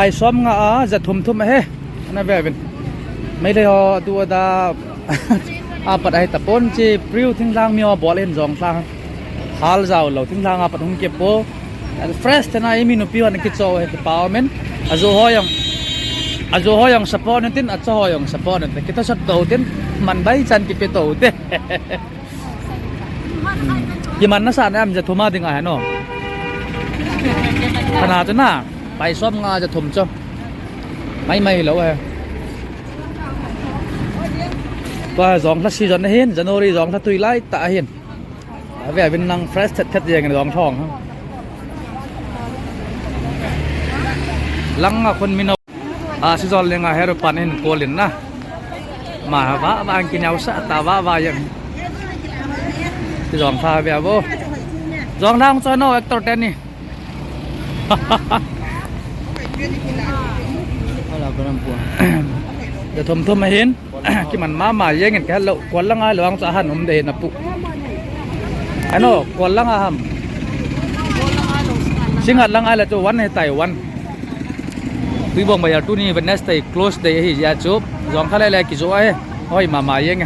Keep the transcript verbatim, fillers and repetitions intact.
Ai som nga a, ja thum thum ahi. Ana ve vin. Meitei ho tu ada. Apat ahi tapon chi, priu thinglhang mi ho bol in jong thlang. Hal jao lo thinglhang apat hung kip po. Fresh thena imi nupi hon kicho he pa men. Ajo ho jong. Ajo ho jong support natin, acho ho jong support natin. Kita sat do tin, man bai chan kipe to te. Kiman na sa na am ja thum a ding a no. Kana tu na. Pai som nga ja thum cho. Mai mai lo he. Tua jong thla season na hin, January jong thla tui lai ta hin. Ave avin nang fresh thet thet jeng jong thong. Langa khun min a season lenga heru pan hin kolin na. Ma va va ang kinyau sa ta va va yang. Ti jong tha ve vo. Jong thang cho no actor teni. Ala ko ram pu. Ja thum thum hin. Kiman mama jeng in ka lo. Kol langa lo ang cha han um de na pu. Ano, kol langa ham. Singat langa la chu one he Taiwan. Tuibong bazar tuni Wednesday close day ahi jeh a chu. Jong kha le le kijo ahi. Hoi mama jeng.